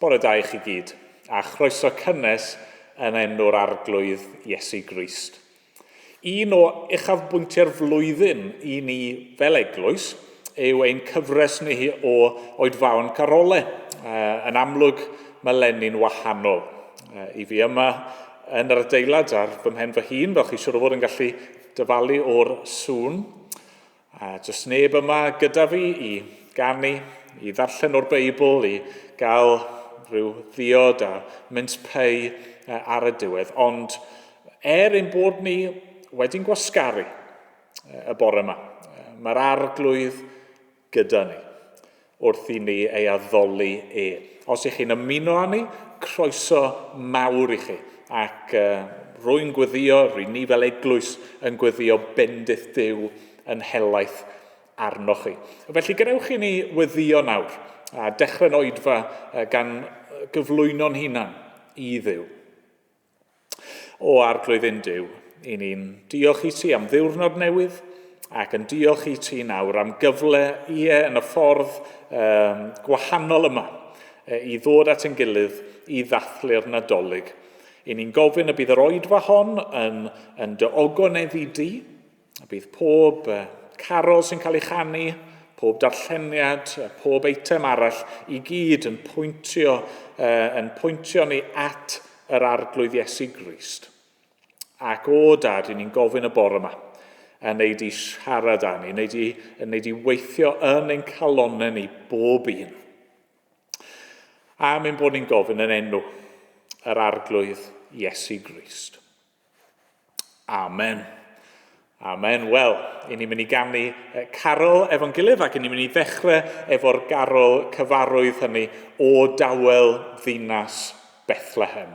Bore da i chi gyd, a chroeso cynnes yn enw'r Arglwydd Iesu Grist. Un o uchafbwyntiau'r flwyddyn i ni fel eglwys yw ein cyfres ni o oedfaon carole. Yn amlwg, mae leni'n wahanol. I fi yma yn yr adeilad ar fy mhen fy hun, fel chi siwr o fod yn gallu dyfalu o'r sŵn. A does neb yma gyda fi i ganu, i ddarllen o'r Beibl, i gael rhyw ddiod a mince pei ar y diwedd. Ond er ein bod ni wedi'n gwasgaru y bore yma, mae'r arglwydd gyda ni wrth i ni ei addoli e. Os ych chi'n ymuno â ni, croeso mawr i chi. Ac uh, rwy'n gweddio, rwy'n ni fel eglwys yn gweddio bendith Duw yn helaeth arnoch chi. Felly gadewch i ni weddio nawr a dechrau'n oedfa gan gyflwyno'n hunan i Dduw. O Arglwydd ein Duw, i ni'n diolch i ti am ddiwrnod newydd ac yn diolch i ti nawr am gyfle, ie, yn y ffordd um, gwahanol yma i ddod at ein gilydd i ddathlu'r Nadolig. I ni'n gofyn y bydd yr oedfa hon yn, yn dy ogoneddu di, A bydd pob carol sy'n cael ei chanu, pob darlleniad, pob eitem arall i gyd yn pwyntio, yn pwyntio ni at yr Arglwydd Iesu Grist. Ac o dad, i ni'n gofyn y bore yma, yn neud i siarad â ni, wneud i, yn neud i weithio yn ein calonnau ni bob un. Am ein bod ni'n gofyn yn enw yr Arglwydd Iesu Grist. Amen. Amen. Wel, i ni'n mynd i ganu carol efo'n gilydd ac i ni'n mynd i ddechrau efo'r garol cyfarwydd hynny o dawel ddinas Bethlehem.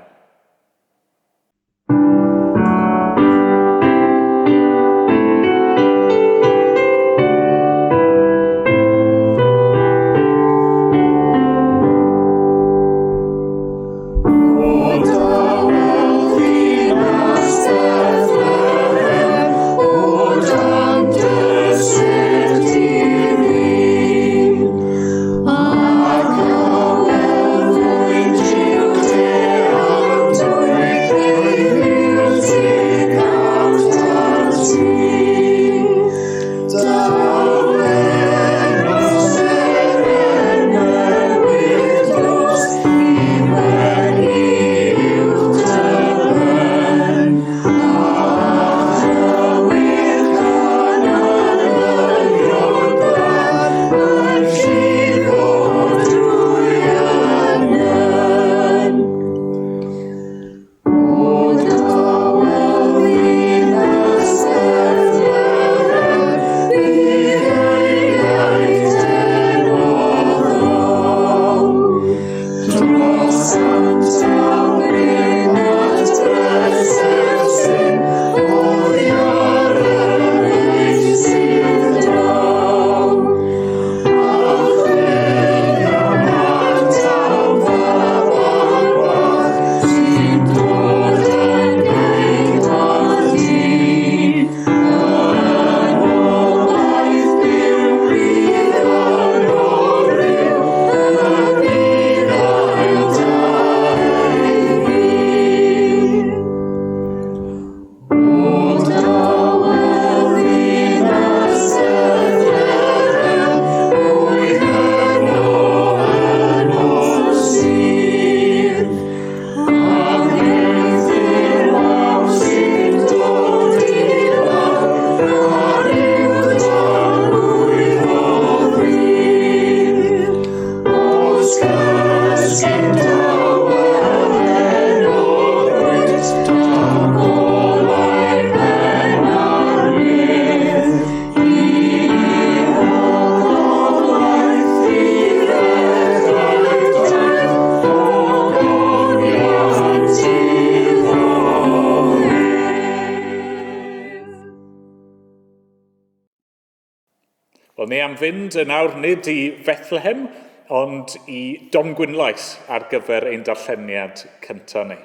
Wel, ni am fynd yn awr nid i Fethlehem, ond i Dom Gwynlais ar gyfer ein darlleniad cyntaf ni.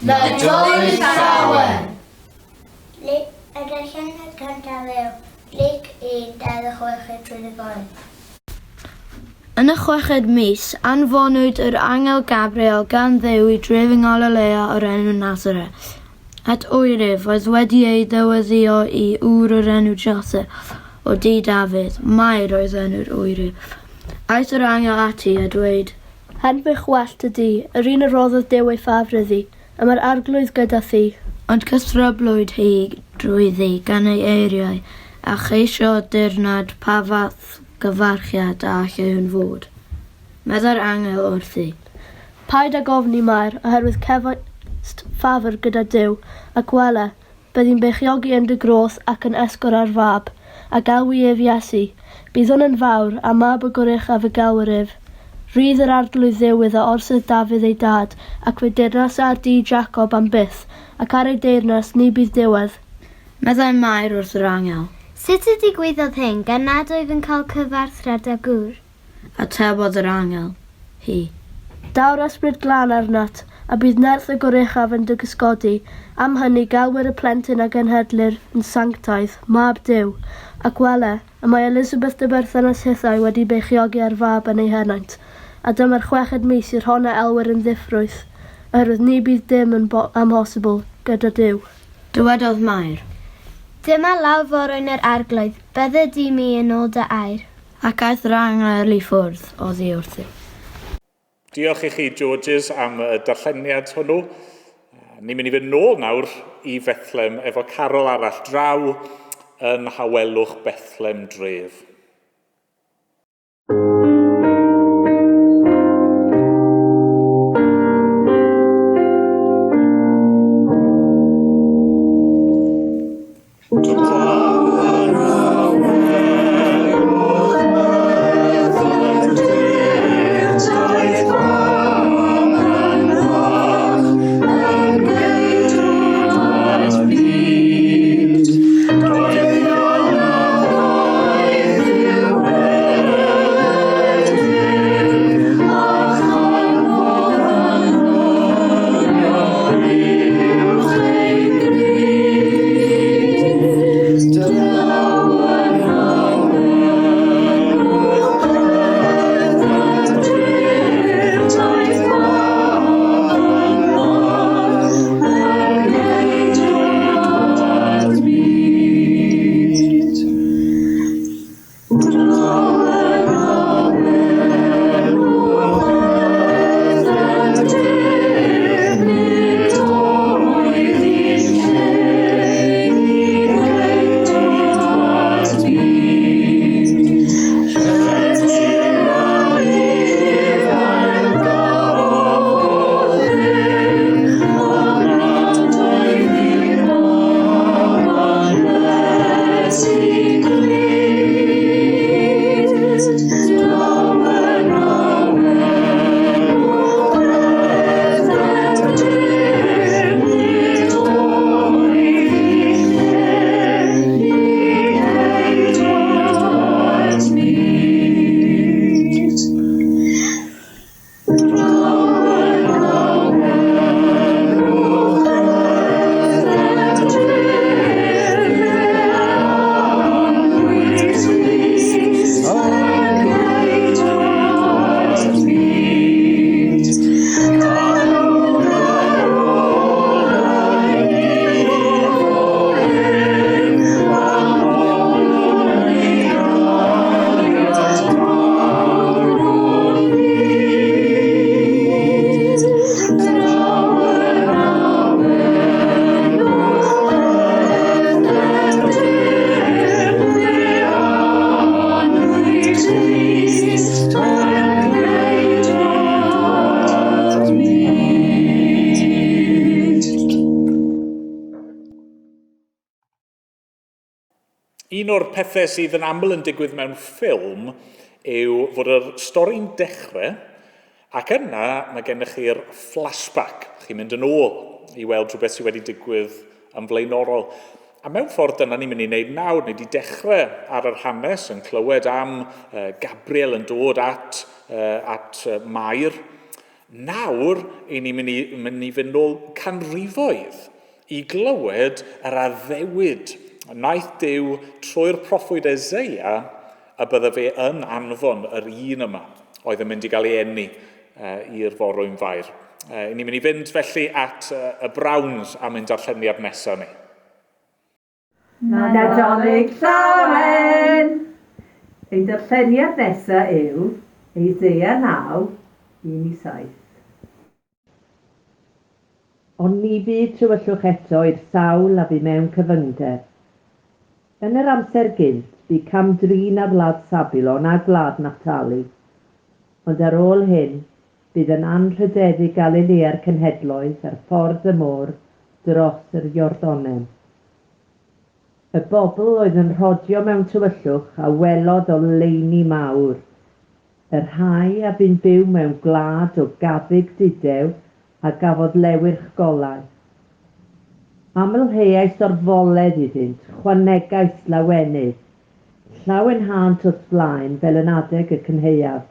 Nadolig Llawen! Y darlleniad cyntaf yw Luc 1, 26 i 38. Yn y chweched mis, anfonwyd yr angel Gabriel gan Dduw i dref yng Nghalilea o'r enw Nasareth, at oeryf oedd wedi ei ddyweddïo i ŵr o'r enw Joseff, o dŷ Dafydd, Mair oedd enw'r oeryf. Aeth yr angel ati a dweud. Henfych well dy dŷ, yr un y rhoddodd Duw ei ffafr iddi, Y mae'r Arglwydd gyda thi. Ond cythryblwyd hi drwyddi gan ei eiriau, a cheisio dirnad pa fath gyfarchiad a allai hwn fod. Meddai'r angel wrthi. Paid ag ofni, Mair, oherwydd cefaist ffafr gyda Duw, ac wele, byddi'n beichiogi yn dy groth ac yn esgor ar fab, a galwi ef Iesu. Bydd hwn yn fawr, a mab y Goruchaf y gelwir ef. Rhydd yr Arglwydd Dduw iddo orsedd Dafydd ei dad, ac fe deyrnasa ar dŷ Jacob am byth, ac ar ei deyrnas ni bydd diwedd. Meddai Mair wrth yr angel. Sut y digwyddodd hyn, gan nad oedd yn cael cyfarthred â gŵr? Atebodd yr angel, hi. Daw'r Ysbryd Glân arnat, a bydd nerth y Goruchaf yn dy gysgodi, am hynny gelwir y plentyn a genhedlir yn sanctaidd, Mab Duw. Ac wele, y mae Elisabeth dy berthynas hithau wedi beichiogi ar fab yn ei henaint, a dyma'r chweched mis i'r hon a elwir yn ddiffrwyth, oherwydd ni bydd dim yn amhosibl gyda Duw. Dywedodd Mair. Dyma law forwyn yr Arglwydd, bydded i mi yn ôl dy air. Ac aeth yr angel i ffwrdd oddi wrthi. Diolch i chi, Georges, am y darlleniad hwnnw. Ni'n mynd i fynd nôl nawr i Fethlem efo carol arall draw yn Hawelwch Bethlem dref. Un o'r pethau sydd yn aml yn digwydd mewn ffilm yw fod yr stori'n dechrau ac yna mae gennych chi'r flashback. Chi'n mynd yn ôl i weld rhywbeth sydd wedi digwydd yn flaenorol. A mewn ffordd dyna ni'n mynd i wneud nawr. Ni wedi dechrau ar yr hanes yn clywed am Gabriel yn dod at, at Mair. Nawr, i ni'n mynd i, mynd i fynd nôl canrifoedd i glywed yr addewid wnaeth Duw trwy'r proffwyd Eseia y bydde fe yn anfon yr un yma. oedd yn mynd i gael ei eni i'r forwyn fair. Ni'n mynd i fynd felly at y Browns am ein darlleniad nesaf ni. Nadolig Llawen! Ein darlleniad nesaf yw Isaiah 9, 1-7. Ond ni fydd tywyllwch eto i'r sawl a fu mewn cyfyngder. Yn yr amser gynt, bu cam-drin ar wlad Sabilon a gwlad Nafftali. Ond ar ôl hyn, bydd yn anrhydeddu Galilea'r cenhedloedd ar ffordd y môr dros yr Iorddonen. Y bobl oedd yn rhodio mewn tywyllwch a welodd oleuni mawr, y rhai a fu'n byw mewn gwlad o gaddug dudew a gafodd lewyrch golau. Amlheais orfoledd iddynt, chwanegais lawenydd. Llawenhânt wrth flaen fel yn adeg y cynhaeaf,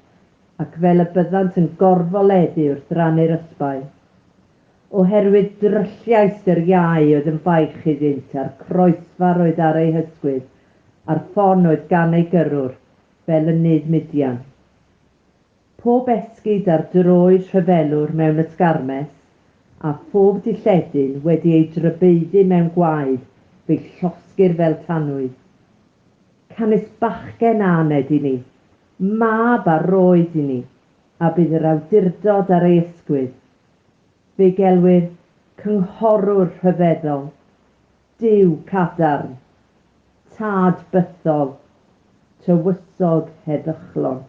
ac fel y byddant yn gorfoleddu wrth rannu'r ysbail. Oherwydd drylliais yr iau oedd yn faich iddynt, a'r croesfar oedd ar eu hysgwydd, a'r ffon oedd gan eu gyrrwr, fel yn nydd Midian. Pob esgid ar droed rhyfelwr mewn ysgarmes, a phob dilledyn wedi ei drybeiddu mewn gwaed, fe'i llosgir fel tanwydd. Canys bachgen a aned i ni, mab a roed i ni, a bydd yr awdurdod ar ei ysgwydd, Fe'i gelwir Cynghorwr Rhyfeddol, Duw Cadarn, Tad Bythol, Tywysog Heddychlon.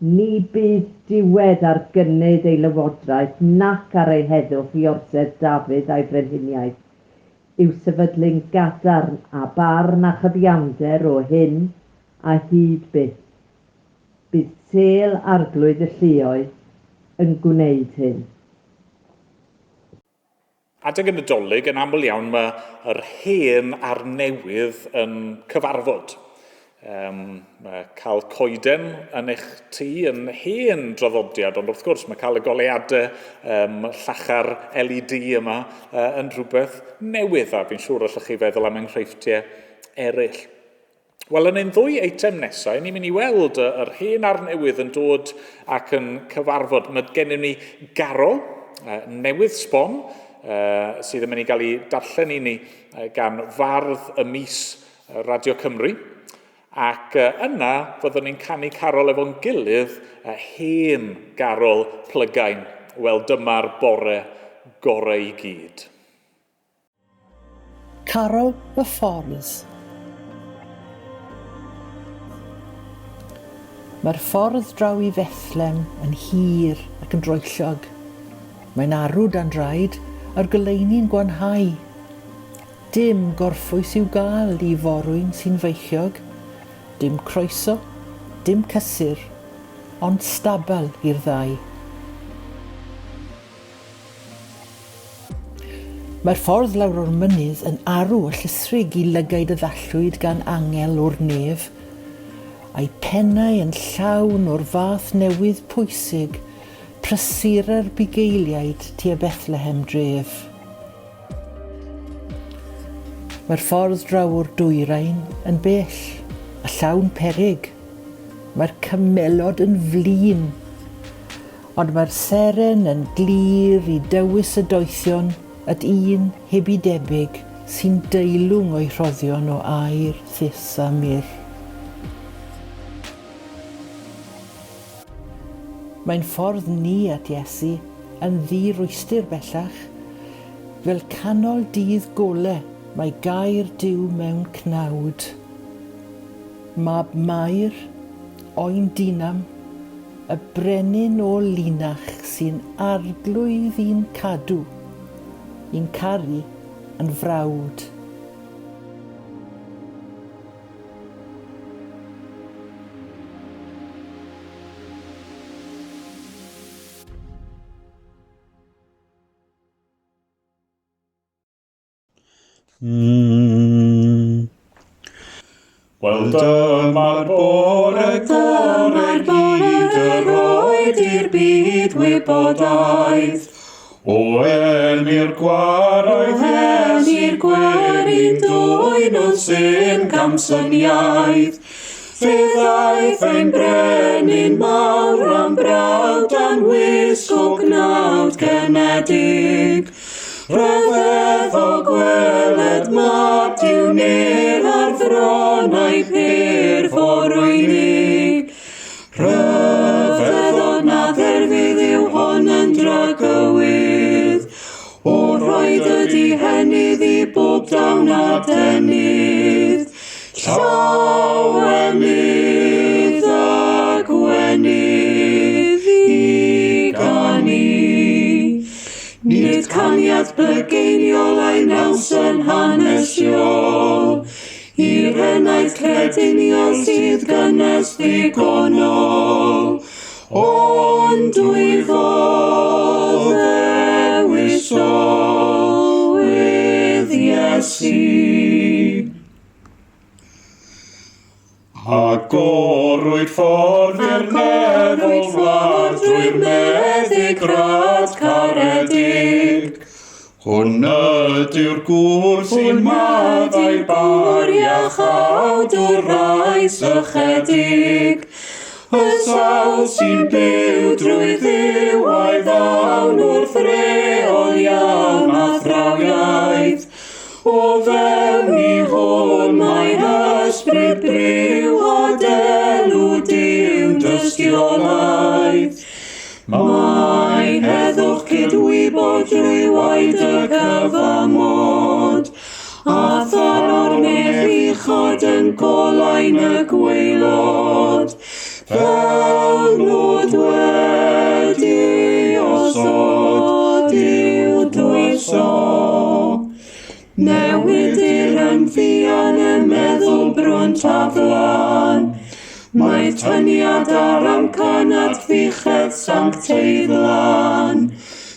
Ni bydd diwedd ar gynnydd ei lywodraeth nac ar ei heddwch i orsedd Dafydd a'i frenhiniaeth, i'w sefydlu'n gadarn â barn a chyfiawnder o hyn a hyd byth. Bydd sêl Arglwydd y Lluoedd yn gwneud hyn. Adeg y Nadolig, yn aml iawn mae yr hen a'r newydd yn cyfarfod. Um, mae cael coeden yn eich tŷ yn hen draddodiad, ond wrth gwrs mae cael y goleuadau um, llachar LED yma uh, yn rhywbeth newydd, a fi'n siŵr allwch chi feddwl am enghreifftiau eraill. Wel, yn ein ddwy eitem nesau, ni'n mynd i weld yr hen a'r newydd yn dod ac yn cyfarfod. Mae gennym ni garol newydd sbon sydd yn mynd i gael ei darllen i ni gan fardd y mis Radio Cymru. Ac yna fyddwn ni'n canu carol efo'n gilydd, hen garol plygain. Wel, dyma'r bore gorau i gyd. Carol y ffordd. Mae'r ffordd draw i Fethlem yn hir ac yn droellog. Mae'n arw dan draed a'r goleuni'n gwanhau. Dim gorffwys i'w gael i forwyn sy'n feichiog, dim croeso, dim cysur, ond stabal i'r ddau. Mae'r ffordd lawr o'r mynydd yn arw a llithrig i lygaid y ddallwyd gan angel o'r nef, a'i pennau yn llawn o'r fath newydd pwysig, prysura'r bugeiliaid tua Bethlehem dref. Mae'r ffordd draw o'r dwyrain yn bell a llawn peryg. Mae'r camelod yn flin. Ond mae'r seren yn glir i dywys y doethion at un heb i debyg sy'n deilwng o'i rhoddion o aur, thus a myrrh. Mae'n ffordd ni at Iesu yn ddi-rwystr bellach. Fel canol dydd gole mae gair Duw mewn cnawd. Mab Mair, oen dinam, y brenin o linach sy'n arglwydd i'n cadw, i'n caru yn frawd. Mm. Wel dyma'r bore gore gyd yr oed i'r byd wybodaeth. O eni'r gwaraidd Iesu'r gwerin dwyn o'n sy'n gamsyniaeth. Fe ddaeth ein brenin mawr am brawd dan wisg o gnawd genedig. Rhyfedd o gweled mab Duw ner ar fronau pur forwynig. Rhyfedd o na dderfydd yw hon yn dragywydd. O rhaid ydy henydd i bob dawn a denydd. Llawenydd a gwenydd i ganu. Nid caniad blygeiniol a'i naws yn hanesiol, i'r enaid crediniol sydd gynnes ddigonol, ond dwyfol ddewisol with Iesu. Agorwyd ffordd i'r nefol wlad drwy'r meddyg rad caredig. Hwn ydyw'r gŵr sy'n maddau bar iachawdwr rai sychedig. Y sawl sy'n byw drwy Dduw a'i ddawn wrth reol iawn athrawiaeth. O fewn i hwn mae ysbryd briw a delw Duw dystiolaeth. Mae heddwch cydwybod drwy waed y cyfamod, a thân o'r nef uchod yn golau'n y gwaelod, fel nod wedi osod i'w dwyso. Newidir yn fuan y meddwl brwnt a flan. Mae tyniad ar amcan at fuchedd sancteiddlan.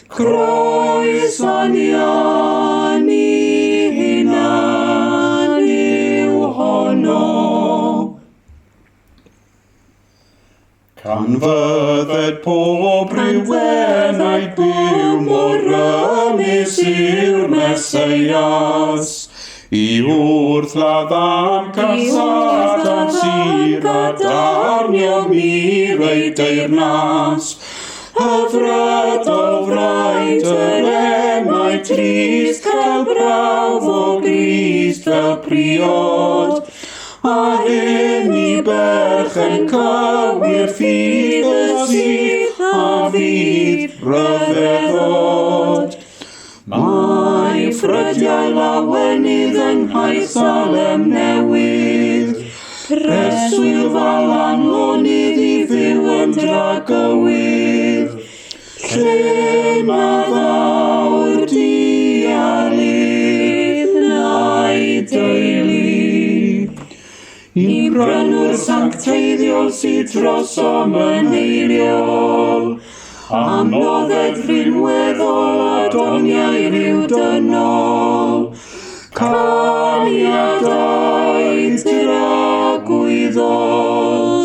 Croes anian i hunan yw honno. Canfydded pob rhyw enaid byw mor rymus yw'r Meseias, i wrthladd amcan Satan sydd a darnio mur ei deyrnas. Hyfryd o fraint yr enau trist cael brawf o Grist fel priod, A hyn i berchen cywir ffydd y sydd a fydd rhyfeddod. Mae ffrydiau lawenydd yng Nghaersalem newydd, preswylfa lan lonydd i fyw yn dragywydd. Lle na ddaw'r dialydd na'i deulu. I brynwr sancteiddiol sydd drosom yn eiriol, am nodded rhinweddol a doniau rhyw dynol, caniadau dragwyddol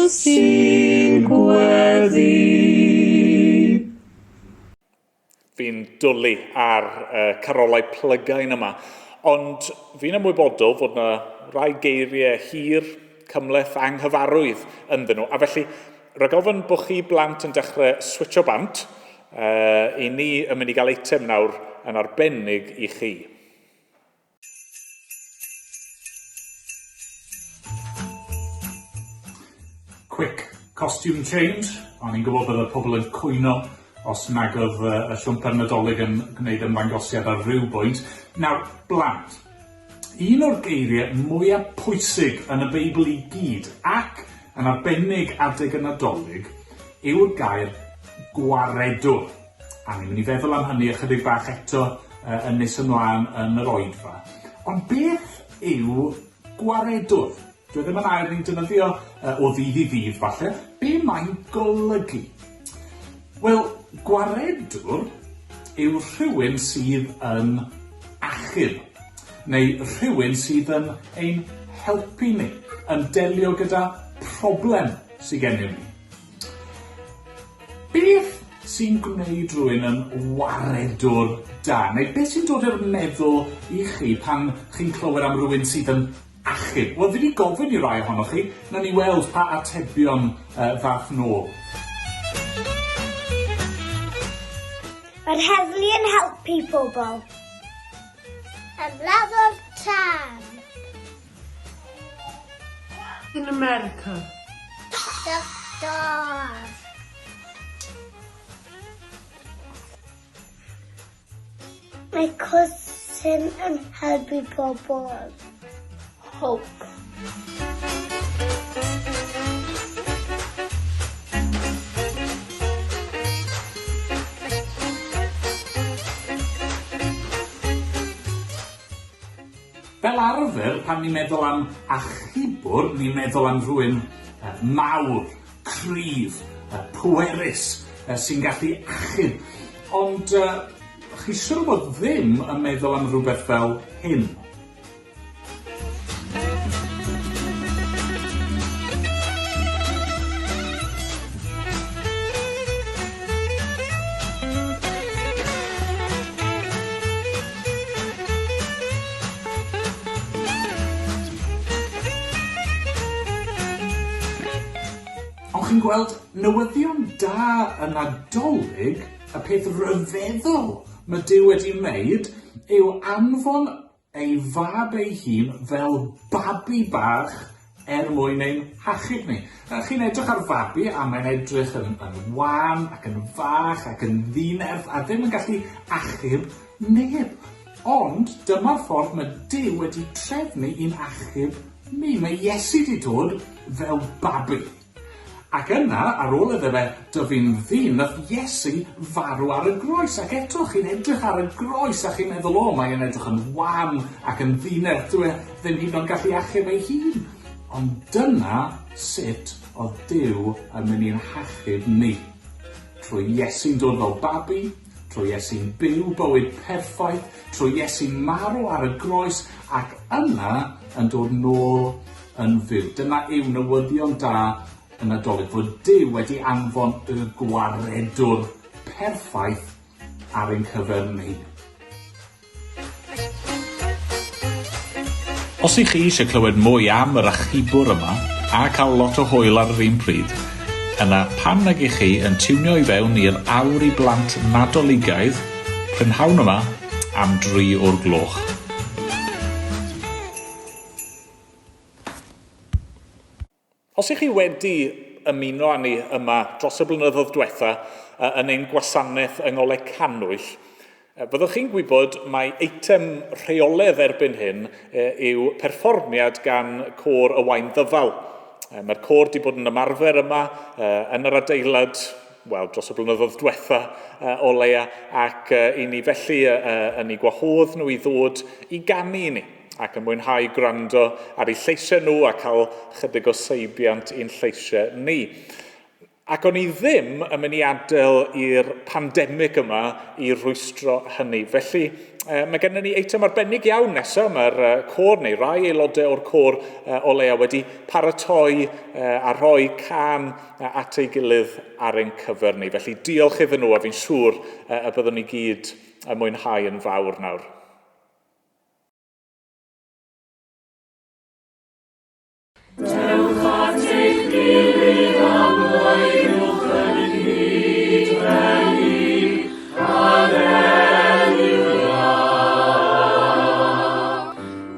sy'n gweddu. Fi'n dwlu ar uh, carolau plygain yma, ond fi'n ymwybodol fod yna rai geiriau hir, cymhleth, anghyfarwydd ynddyn nhw, a felly rhag ofn bod chi blant yn dechrau switcho bant, uh, i ni yn mynd i gael eitem nawr yn arbennig i chi. Quick costume change. O'n i'n gwybod bydde pobl yn cwyno os nag oedd y siwmper Nadolig yn gwneud ymddangosiad ar ryw bwynt. Nawr, blant. Un o'r geiriau mwyaf pwysig yn y Beibl i gyd, ac yn arbennig adeg y Nadolig, yw'r gair gwaredwr. A ni'n mynd i feddwl am hynny ychydig bach eto uh, yn nes ymlaen yn yr oedfa. Ond beth yw gwaredwr? Dwi e ddim yn air ni'n defnyddio uh, o ddydd i ddydd falle. Be mae'n golygu? Wel, gwaredwr yw rhywun sydd yn achub, neu rhywun sydd yn ein helpu ni, yn delio gyda problem sydd gennym ni. Beth sy'n gwneud rhywun yn waredwr da? Neu beth sy'n dod i'r meddwl i chi pan chi'n clywed am rywun sydd yn achub? achub? Wel, fi wedi gofyn i rai ohonoch chi, nawn ni weld pa atebion ddath nôl. Mae'r heddlu yn helpu pobl. Ymladdwr tân. In America. Doctor. Mae cousin yn helpu pobl. Hope. Fel arfer, pan ni'n meddwl am achubwr, ni'n meddwl am rhywun mawr, cryf, pwerus, sy'n gallu achub. Ond chi siŵr o fod ddim yn meddwl am rhywbeth fel hyn. Ond chi'n gweld, newyddion da y Nadolig, y peth rhyfeddol mae Duw wedi wneud, yw anfon ei fab ei hun fel babi bach er mwyn ein hachub ni. Chi'n edrych ar fabi a mae'n edrych yn, yn wan ac yn fach ac yn ddinerth a ddim yn gallu achub neb. Ond dyma'r ffordd mae Duw wedi trefnu i'n achub ni. Mae Iesu wedi dod fel babi. Ac yna, ar ôl iddo fe dyfu'n ddyn, nath Iesu farw ar y groes. Ac eto, chi'n edrych ar y groes a chi'n meddwl, o, mae e'n edrych yn wan ac yn ddinerth, dyw e ddim hyd yn oed yn gallu achub ei hun. Ond dyna sut oedd Duw yn mynd i'n hachub ni. Trwy Iesu'n dod fel babi, trwy Iesu'n byw bywyd perffaith, trwy Iesu'n marw ar y groes ac yna yn dod nôl yn fyw. Dyna yw newyddion da y Nadolig, fod Duw wedi anfon y gwaredwr perffaith ar ein cyfer ni. Os ych chi eisiau clywed mwy am yr achubwr yma, a cael lot o hwyl ar yr un pryd, yna pam nag ych chi yn tiwnio i fewn i'r Awr i Blant Nadoligaidd prynhawn yma am dri o'r gloch. Os ych chi wedi ymuno â ni yma dros y blynyddoedd diwetha yn ein gwasanaeth yng Ngoleg Cannwyll, fyddwch chi'n gwybod mai eitem rheoledd erbyn hyn yw perfformiad gan Côr y Waun Ddyfal. Mae'r côr wedi bod yn ymarfer yma yn yr adeilad wel, dros y blynyddoedd diwetha o leia, ac i ni felly yn eu gwahodd nhw i ddod i ganu i ni ac yn mwynhau gwrando ar eu lleisiau nhw a cael chydig o seibiant i'n lleisiau ni. Ac o'n i ddim yn mynd i adael i'r pandemig yma i rwystro hynny. Felly, mae gennym ni eitem arbennig iawn nesaf. Mae'r côr, neu rai aelodau o'r côr o leia wedi paratoi a rhoi cân at ei gilydd ar ein cyfer ni. Felly, diolch iddyn nhw, a fi'n siŵr y byddwn ni gyd yn mwynhau yn fawr nawr. Dewch at eich gilydd a blaenwch ynghyd fel un, Haleluia.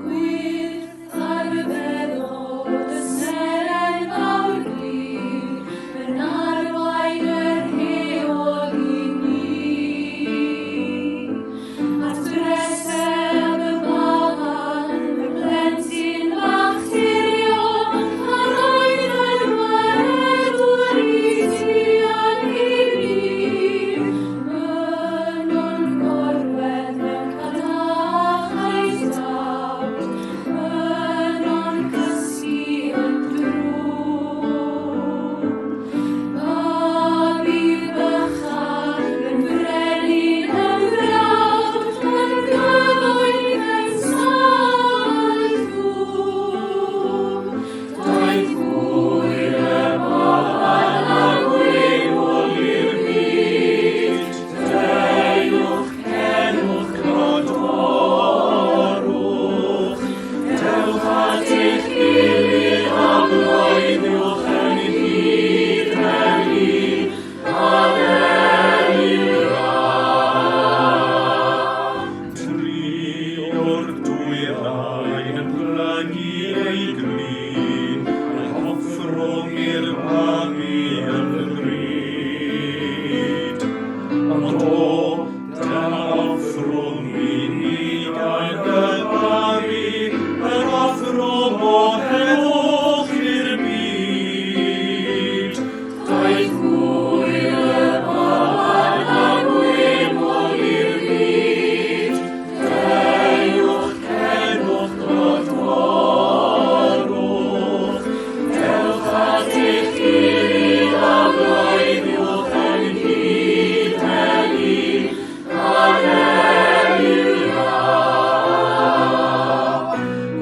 Gwyrdd arferol y seren fawr glir, yn arwain yr heol i ni. At breseb y baban, y plentyn bach tirion, a roedd yn weld. brynu ei glun, a'i hoffrwm i'r babi yn ddrud. Ond o, dyna offrwm i ni gan y babi, yr offrwm o heddwch i'r byd. Daeth hwyl y baban a gwymon i'r byd, deuwch cenwch brodorwch, dewch at eich gilydd a bloeddiwch ynghyd fel un, Haleluia.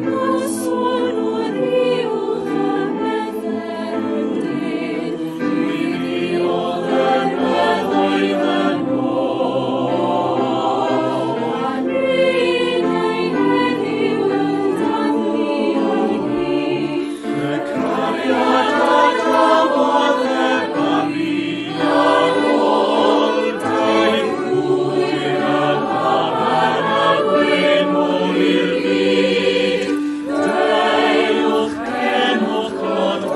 Noson oddiwrth y Bethel yn ded, Gwyddiodd y byddoedd yn ôl, A ninnau heddiw yn dathlu ynghyd. Y cariad a gafodd y babi ar ôl daeth hwyl y baban a gwymon i'r byd. Deuwch cenwch clodforwch,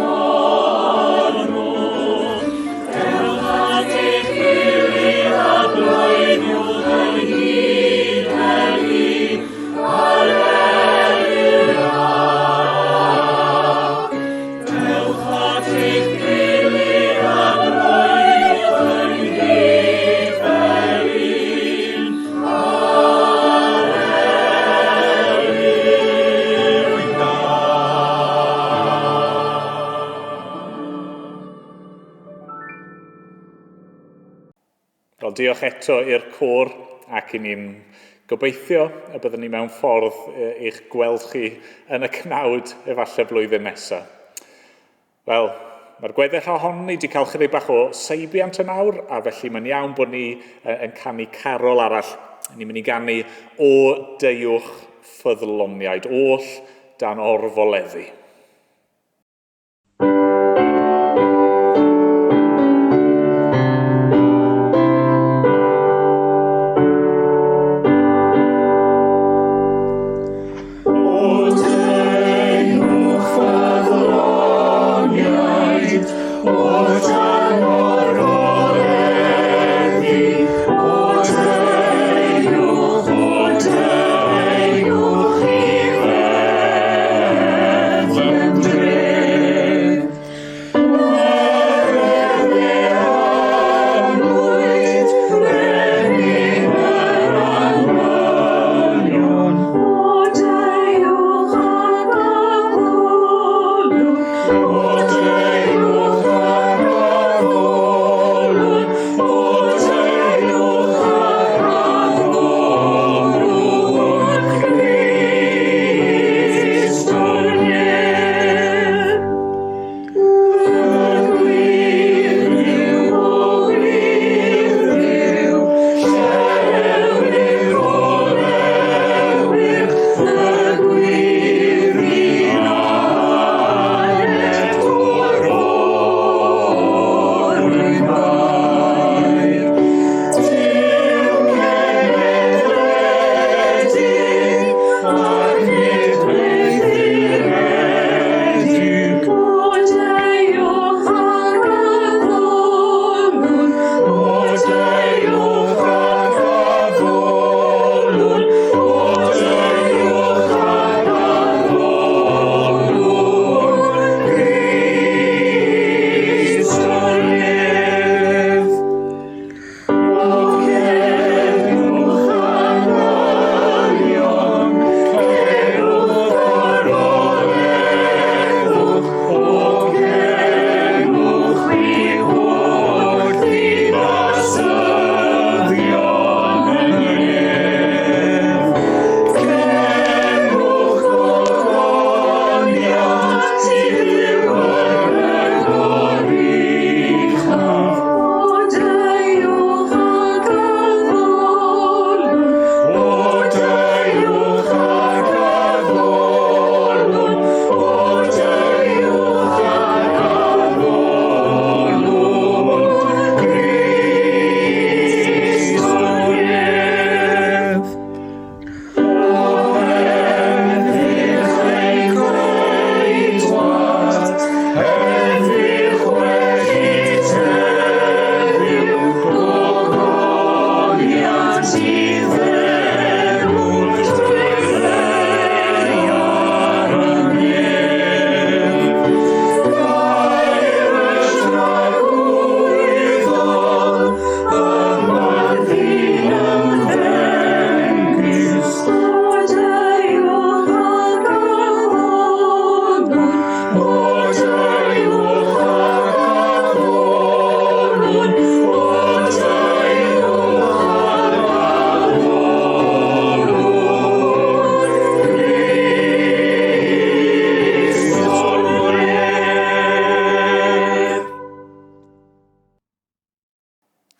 dewch at eich gilydd a bloeddiwch ynghyd fel un. Haleluia. Dewch at eich gilydd a bloeddiwch ynghyd fel un. Haleluia. Wel, diolch eto i'r côr ac i ni'n gobeithio y byddwn ni mewn ffordd eich gweld chi yn y cnawd efallai blwyddyn nesaf. Wel, mae'r gweddill ohonon ni wedi cael chydig bach o seibiant yn awr, a felly mae'n iawn bod ni yn canu carol arall. Ni'n mynd i ganu O Deuwch Ffyddloniaid Oll dan orfoleddu. O deuwch ffyddloniaid, o dan orfoleddu, o deuwch, o deuwch i feddwl.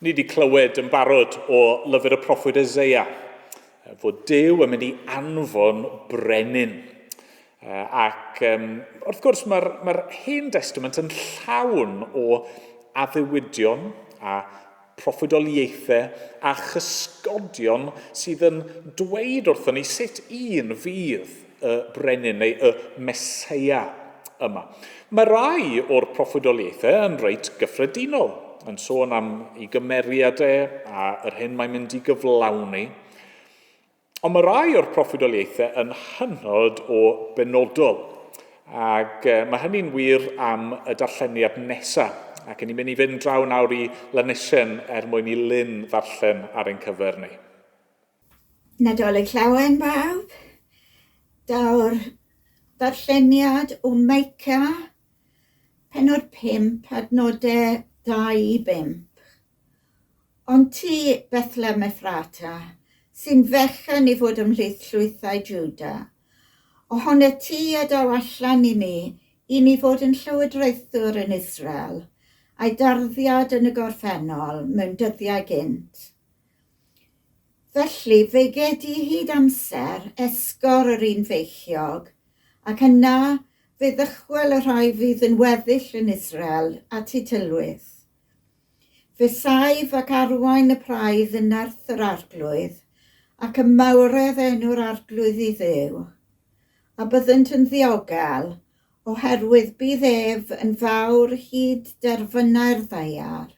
Ni wedi clywed yn barod o lyfr y proffwyd Eseia fod Duw yn mynd i anfon brenin. Ac wrth gwrs mae'r mae Hen Testament yn llawn o addewidion a proffwydoliaethau a chysgodion sydd yn dweud wrthon ni sut un fydd y brenin neu y Meseia yma. Mae rai o'r proffwydoliaethau yn reit gyffredinol, yn sôn am ei gymeriad e a yr hyn mae'n mynd i gyflawni. Ond mae rai o'r proffwydoliaethau yn hynod o benodol, ac mae hynny'n wir am y darlleniad nesaf. Ac ni'n mynd i fynd draw nawr i Lanishen er mwyn i Lynn ddarllen ar ein cyfer ni. Nadolig Llawen bawb. Daw'r ddarlleniad o Micah, pennod 5, adnodau 2 i 5. Ond ti, Bethlehem Ephrata, sy'n fechan i fod ymhlith llwythau Jwda, ohonat ti y daw allan i mi i ni fod yn llywodraethwr yn Israel, a'i darddiad yn y gorffennol mewn dyddiau gynt. Felly fe gedi hyd amser esgor yr un feichiog, ac yna fe ddychwel y rhai fydd yn weddill yn Israel at eu tylwyth. Fe saif ac arwain y praidd yn nerth yr Arglwydd, ac ym mawredd enw'r Arglwydd i Dduw. A byddent yn ddiogel, oherwydd bydd ef yn fawr hyd derfynau'r ddaear.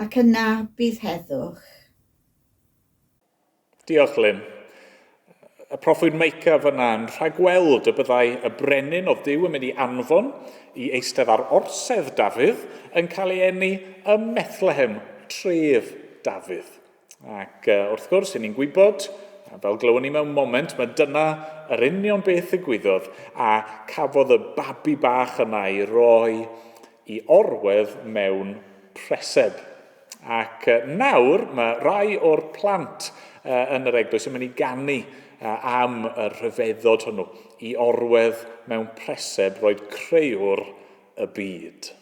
Ac yna bydd heddwch. Diolch, Lynn. Y proffwyd Micah fyna yn rhagweld y byddai y brenin oedd Duw yn mynd i anfon i eistedd ar orsedd Dafydd yn cael ei eni ym Methlehem, tref Dafydd. Ac wrth gwrs, i ni'n gwybod, fel glywon ni mewn moment, mae dyna yr union beth ddigwyddodd, a cafodd y babi bach yna ei roi i orwedd mewn preseb. Ac nawr mae rai o'r plant yn yr eglwys yn mynd i ganu am y rhyfeddod hwnnw, i orwedd mewn preseb roed creuwr y byd.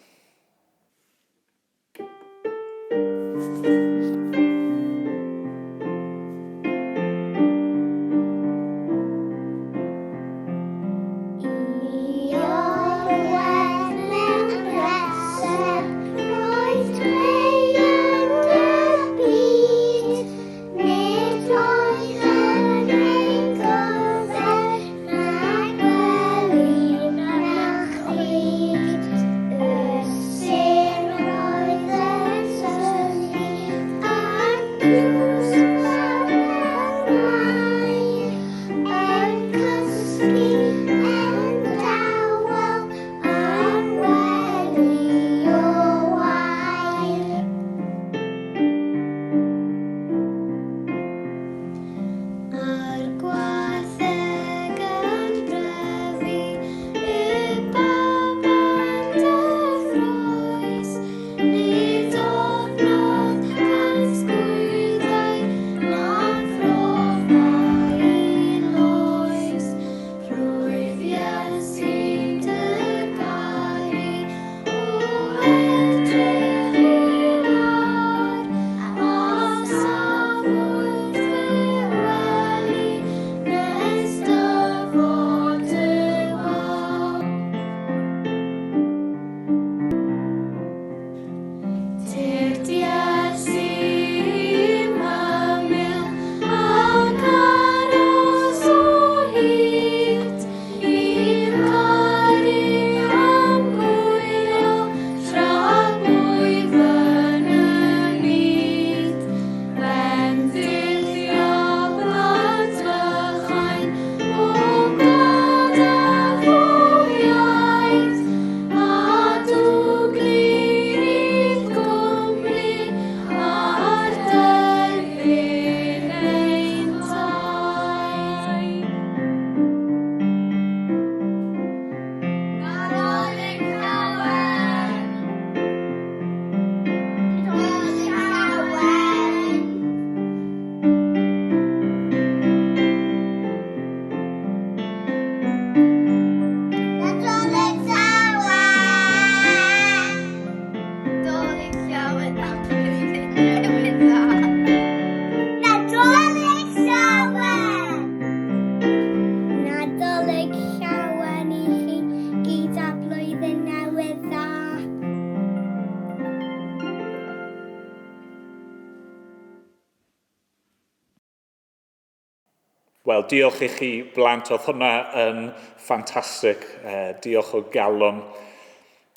Wel, diolch i chi blant, oedd hwnna yn ffantastig. Eh, diolch o galon.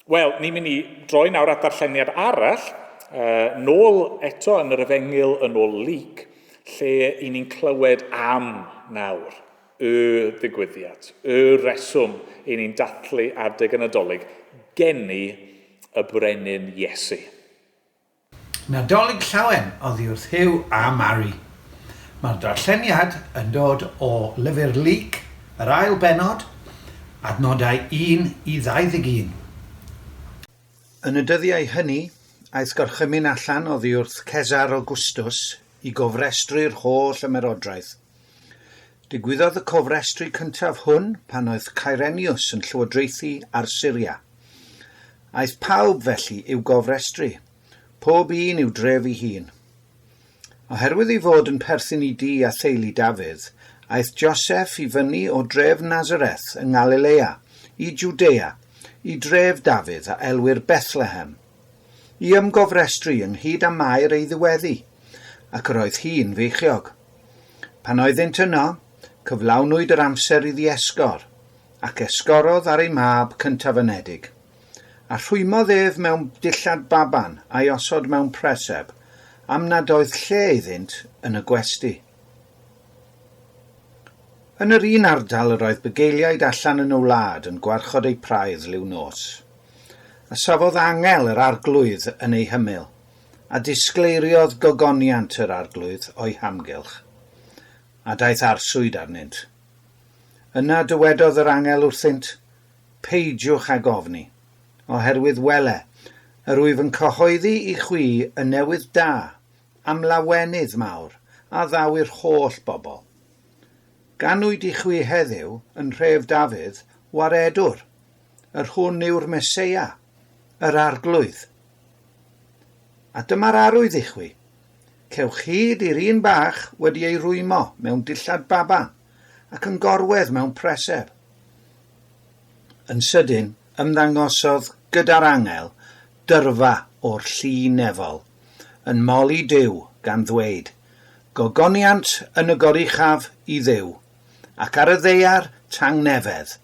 Wel, ni'n mynd i droi nawr at ddarlleniad arall, eh, nôl eto yn yr Efengyl yn ôl Luc, lle i ni'n clywed am nawr y ddigwyddiad, y reswm i ni'n dathlu adeg y Nadolig, geni y Brenin Iesu. Nadolig Llawen oddi wrth Huw a Mari. Mae'r darlleniad yn dod o lyfr Luc, yr ail bennod, adnodau 1 i 21. Yn y dyddiau hynny, aeth gorchymyn allan oddi wrth Cesar Augustus i gofrestru'r holl ymerodraeth. Digwyddodd y cofrestru cyntaf hwn pan oedd Cyrenius yn llywodraethu ar Syria. Aeth pawb, felly, i'w gofrestru, pob un i'w dref ei hun. Oherwydd ei fod yn perthyn i dŷ a theulu Dafydd, aeth Joseff i fyny o dref Nasareth yng Ngalilea i Jwdea, i dref Dafydd a elwir Bethlehem, i ymgofrestru ynghyd â Mair ei ddiweddu, ac yr oedd hi'n feichiog. Pan oeddynt yno, cyflawnwyd yr amser iddi esgor, Ac esgorodd ar ei mab cyntaf-anedig. A rhwymodd ef mewn dillad baban, a'i osod mewn preseb, am nad oedd lle iddynt yn y gwesty. Yn yr un ardal yr oedd bugeiliaid allan yn y wlad yn gwarchod eu praidd liw nos. A safodd angel yr Arglwydd yn eu hymyl, a disgleiriodd gogoniant yr Arglwydd o'u hamgylch, a daeth arswyd arnynt. Yna dywedodd yr angel wrthynt, Peidiwch ag ofni, oherwydd wele, yr wyf yn cyhoeddi i chwi y newydd da am lawenydd mawr a ddaw i'r holl bobl. Ganwyd i chwi heddiw yn nhref Dafydd waredwr, yr hwn yw'r Meseia, yr Arglwydd. A dyma'r arwydd i chwi, Cewch hyd i'r un bach wedi ei rwymo mewn dillad baban ac yn gorwedd mewn preseb. Yn sydyn, ymddangosodd gyda'r angel dyrfa o'r llu nefol, yn moli Duw, gan ddweud, Gogoniant yn y goruchaf i Dduw, ac ar y ddaear tangnefedd,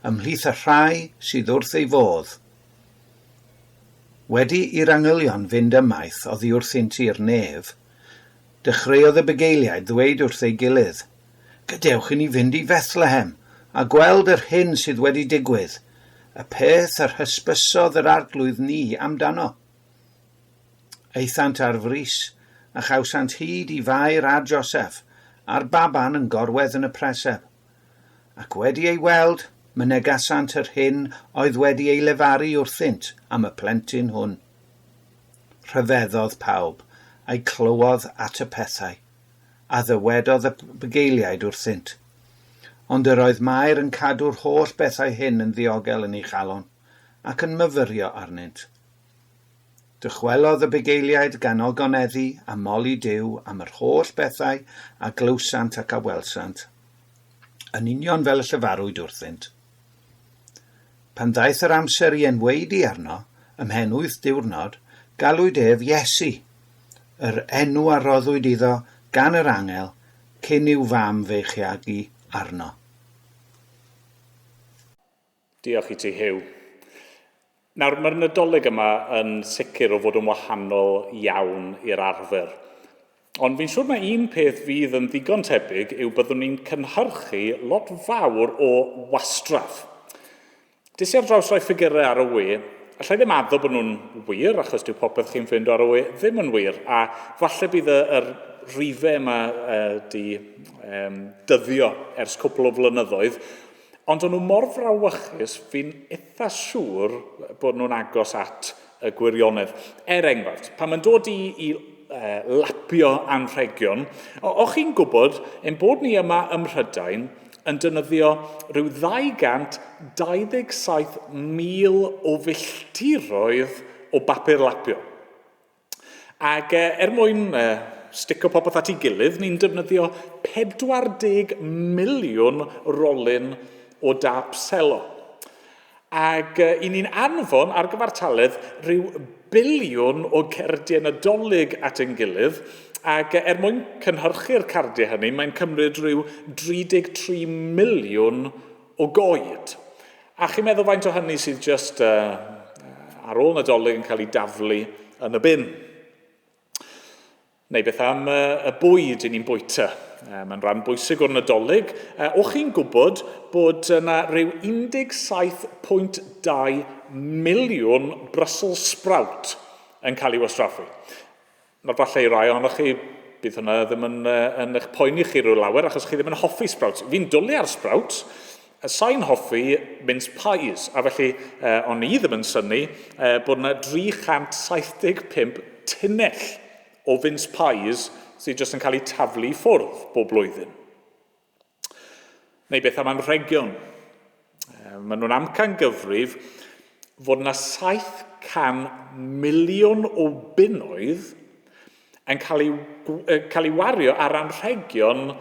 ymhlith y rhai sydd wrth ei fodd. Wedi i'r angylion fynd ymaith oddi wrthynt i'r nef, dechreuodd y bugeiliaid ddweud wrth ei gilydd, Gadewch i ni fynd i Fethlehem a gweld yr hyn sydd wedi digwydd, y peth yr hysbysodd yr Arglwydd ni amdano. Aethant ar frys, a chawsant hyd i Fair a Joseff, a'r baban yn gorwedd yn y preseb. Ac wedi ei weld, mynegasant yr hyn oedd wedi ei lefaru wrthynt am y plentyn hwn. Rhyfeddodd pawb, a'i clywodd at y pethau, a ddywedodd y bugeiliaid wrthynt. Ond yr oedd Mair yn cadw'r holl bethau hyn yn ddiogel yn ei chalon, ac yn myfyrio arnynt. Dychwelodd y bugeiliaid gan ogoneddu a moli Duw am yr holl bethau a glywsant ac a welsant, yn union fel y llefarwyd wrthynt. Pan ddaeth yr amser i enwaedu arno, ymhen wyth diwrnod, galwyd ef Iesu, yr enw a roddwyd iddo gan yr angel cyn i'w fam feichiagu arno. Diolch i ti, Huw. Nawr, mae'r Nadolig yma yn sicr o fod yn wahanol iawn i'r arfer. Ond fi'n siŵr mae un peth fydd yn ddigon tebyg yw byddwn ni'n cynhyrchu lot fawr o wastraff. Des i ar draws rhai ffigurau ar y we, allai ddim addo bod nhw'n wir, achos dyw popeth chi'n ffindo ar y we ddim yn wir, a falle bydd y, yr rifau yma uh, di um, dyddio ers cwpl o flynyddoedd, Ond o'n nhw mor frawychus, fi'n itha siŵr bod nhw'n agos at y gwirionedd. Er enghraifft, pan mae'n dod i, i uh, lapio anrhegion, o'ch chi'n gwybod ein bod ni yma ym Mhrydain yn defnyddio rhyw 227,000 o filltiroedd o bapur lapio. Ac er mwyn stico popeth at ei gilydd, ni'n defnyddio 40 miliwn rolyn o dâp selo. Ac i ni'n anfon ar gyfartaledd rhyw biliwn o gerdiau Nadolig at ein gilydd. Ac er mwyn cynhyrchu'r cardiau hynny, mae'n cymryd rhyw 33 miliwn o goed. A chi'n meddwl faint o hynny sydd jyst uh, ar ôl Nadolig yn cael ei daflu yn y bin? Neu beth am y bwyd i ni'n bwyta? Mae'n rhan bwysig o'r Nadolig. O chi'n gwybod bod yna rhyw 17.2 miliwn Brussels sprout yn cael ei wastraffu? Nawr falle i rai ohonoch chi, bydd hwnna ddim yn, yn eich poeni chi rhyw lawer, achos chi ddim yn hoffi sprouts. Fi'n dwlu ar sprouts, sa'n hoffi mince pies, a felly eh, o'n i ddim yn synnu eh, bod yna 375 tunnell o mince pies sydd jyst yn cael eu taflu i ffwrdd bob blwyddyn. Neu beth am anrhegion? Maen nhw'n amcan gyfrif fod yna 700 miliwn o bunnoedd yn cael ei, cael ei wario ar anrhegion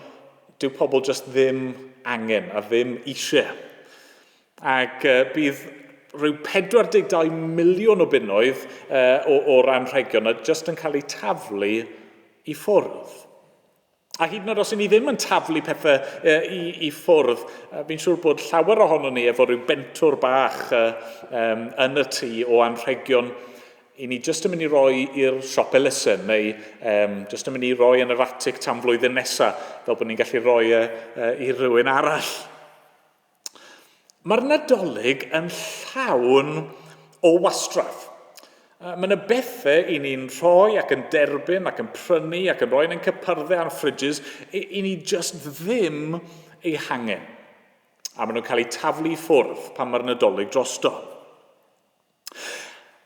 dyw pobl jyst ddim angen a ddim eisiau. Ac bydd rhyw 42 miliwn o bunnoedd o'r anrhegion yna jyst yn cael eu taflu i ffwrdd. A hyd yn oed os 'y ni ddim yn taflu pethau i, i ffwrdd, fi'n siŵr bod llawer ohonon ni efo rhyw bentwr bach um, yn y tŷ o anrhegion i ni jyst yn mynd i roi i'r siop elusen neu um, jyst yn mynd i roi yn yr atig tan flwyddyn nesaf fel bod ni'n gallu rhoi e, i rywun arall. Mae'r Nadolig yn llawn o wastraff. Mae yna bethau i ni'n rhoi ac yn derbyn ac yn prynu ac yn rhoi yn ein cypyrddau a'n fridges i, i ni just ddim eu hangen. A maen nhw'n cael eu taflu i ffwrdd pan mae'r Nadolig drosto.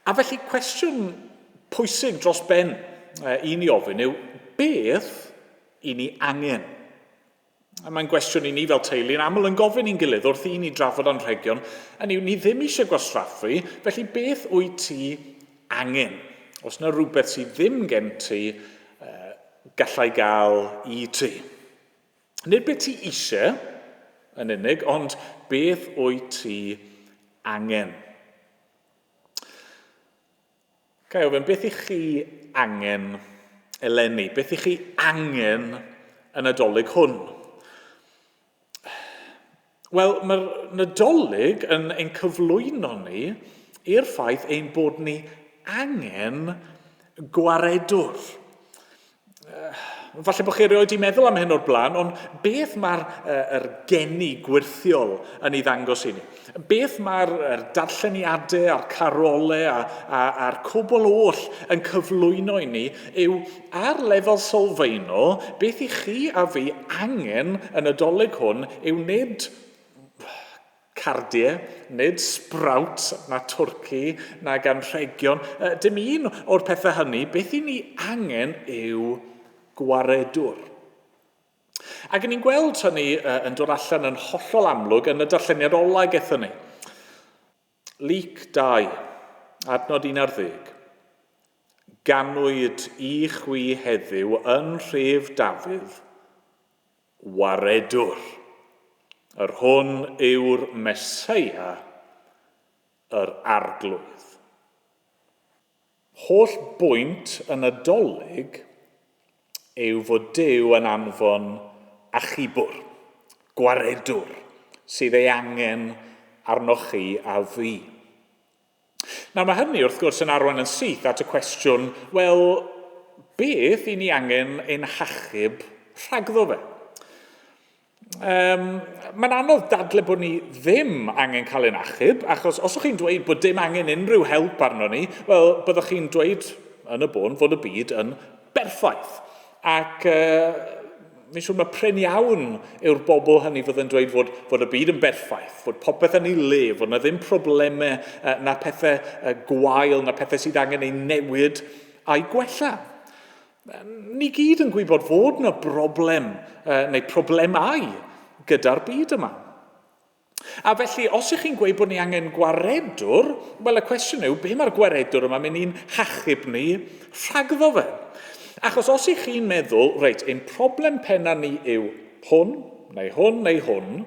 A felly cwestiwn pwysig dros ben i ni ofyn yw, beth i ni angen? A mae'n gwestiwn i ni fel teulu yn aml yn gofyn i'n gilydd wrth i ni drafod anrhegion, hynny yw, ni ddim eisiau gwastraffu, felly beth wyt ti angen? Os yna rhywbeth sydd ddim gen ti, gallai gael i ti. Nid beth ti eisiau yn unig, ond beth wyt ti angen? Ga i ofyn, beth ych chi angen eleni? Beth ych chi angen y Nadolig hwn? Wel, mae'r Nadolig yn ein cyflwyno ni i'r ffaith ein bod ni angen gwaredwr. Falle bod chi erioed wedi meddwl am hyn o'r blaen, ond beth mae'r er geni gwirthiol yn ei ddangos i ni? Beth mae'r er darlleniadau a'r carolau a, a, a'r cwbl oll yn cyflwyno i ni yw ar lefel sylfaenol, beth i chi a fi angen yn y dolyg hwn yw nid Cardiau, nid sprouts na twrci nag anrhegion, dim un o'r pethau hynny, beth i ni angen yw gwaredwr. Ac ni'n gweld hynny yn dod allan yn hollol amlwg yn y darlleniad ola gethon ni. Luc 2, adnod 11. Ganwyd i chwi heddiw yn rhif Dafydd, Waredwr, yr hwn yw'r Meseia, yr Arglwydd. Holl bwynt y Nadolig yw fod Duw yn anfon achubwr, gwaredwr, sydd ei angen arnoch chi a fi. Nawr mae hynny wrth gwrs yn arwain yn syth at y cwestiwn, wel, beth i ni angen ein hachub rhagddo fe? Um, mae'n anodd dadle bod ni ddim angen cael ein achub, achos os ydych chi'n dweud bod dim angen unrhyw help arno ni, wel, byddwch chi'n dweud yn y bôn fod y byd yn berffaith. Ac uh, fi'n siŵr mae prin iawn yw'r bobl hynny fydd yn dweud fod, fod y byd yn berffaith, fod popeth yn ei le, fod na ddim problemau na pethau gwael, na pethau sydd angen ei newid a'i gwella. Ni gyd yn gwybod fod na broblem neu problemau gyda'r byd yma. A felly, os ych chi'n gweud bod ni angen gwaredwr, wel y cwestiwn yw, be mae'r gwaredwr yma mynd i'n hachub ni rhagddo fe? Achos os ych chi'n meddwl, reit, ein problem penna ni yw hwn, neu hwn, neu hwn,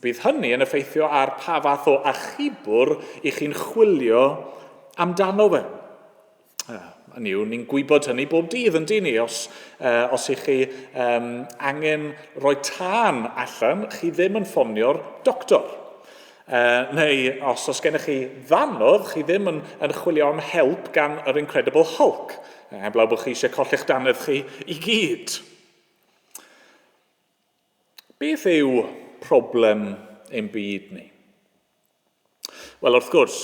bydd hynny yn effeithio ar pa fath o achubwr i chi'n chwilio amdano fe. Hynny yw, ni'n gwybod hynny bob dydd, yn dyn ni? Os, os ych chi um, angen rhoi tân allan, chi ddim yn ffonio'r doctor. Neu os oes gennych chi ddanodd, chi ddim yn, yn chwilio am help gan yr Incredible Hulk. Heblaw bod chi eisiau colli'ch dannedd chi i gyd. Beth yw problem ein byd ni? Wel, wrth gwrs,